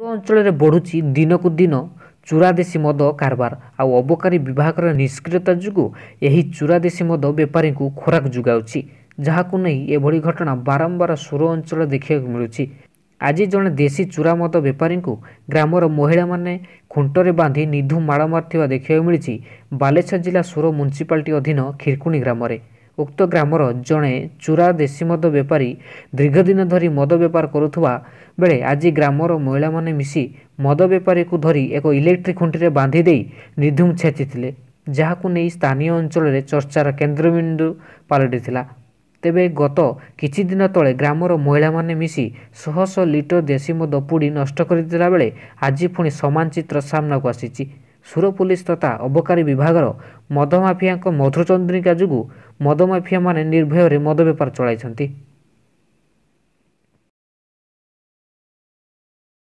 ଅଞ୍ଚଳରେ ବଢ଼ୁଛି ଦିନକୁ ଦିନ ଚୋରା ଦେଶୀ ମଦ କାରବାର। ଆଉ ଅବକାରୀ ବିଭାଗର ନିଷ୍କ୍ରିୟତା ଯୋଗୁଁ ଏହି ଚୋରା ଦେଶୀ ମଦ ବେପାରୀଙ୍କୁ ଖୋରାକ ଯୋଗାଉଛି, ଯାହାକୁ ନେଇ ଏଭଳି ଘଟଣା ବାରମ୍ବାର ସୋର ଅଞ୍ଚଳରେ ଦେଖିବାକୁ ମିଳୁଛି। ଆଜି ଜଣେ ଦେଶୀ ଚୋରା ମଦ ବେପାରୀଙ୍କୁ ଗ୍ରାମର ମହିଳାମାନେ ଖୁଣ୍ଟରେ ବାନ୍ଧି ନିର୍ଧୁମ ମାଡ଼ ମାରିଥିବା ଦେଖିବାକୁ ମିଳିଛି ବାଲେଶ୍ୱର ଜିଲ୍ଲା ସୋର ମ୍ୟୁନିସିପାଲିଟି ଅଧୀନ ଖିରକୁଣି ଗ୍ରାମରେ। ଉକ୍ତ ଗ୍ରାମର ଜଣେ ଚୋରା ଦେଶୀ ମଦ ବେପାରୀ ଦୀର୍ଘଦିନ ଧରି ମଦ ବେପାର କରୁଥିବା ବେଳେ ଆଜି ଗ୍ରାମର ମହିଳାମାନେ ମିଶି ମଦ ବେପାରୀକୁ ଧରି ଏକ ଇଲେକ୍ଟ୍ରିକ୍ ଖୁଣ୍ଟିରେ ବାନ୍ଧି ଦେଇ ନିର୍ଧୁମ ଛେଚିଥିଲେ, ଯାହାକୁ ନେଇ ସ୍ଥାନୀୟ ଅଞ୍ଚଳରେ ଚର୍ଚ୍ଚାର କେନ୍ଦ୍ରବିନ୍ଦୁ ପାଲଟିଥିଲା। ତେବେ ଗତ କିଛିଦିନ ତଳେ ଗ୍ରାମର ମହିଳାମାନେ ମିଶି ଶହ ଶହ ଲିଟର ଦେଶୀ ମଦ ପୋଡ଼ି ନଷ୍ଟ କରିଥିଲା ବେଳେ ଆଜି ପୁଣି ସମାନ ଚିତ୍ର ସାମ୍ନାକୁ ଆସିଛି। ସୁର ପୋଲିସ ତଥା ଅବକାରୀ ବିଭାଗର ମଦ ମାଫିଆଙ୍କ ମଧୁଚନ୍ଦ୍ରିକା ଯୋଗୁଁ ମଦ ମାଫିଆମାନେ ନିର୍ଭୟରେ ମଦ ବେପାର ଚଳାଇଛନ୍ତି।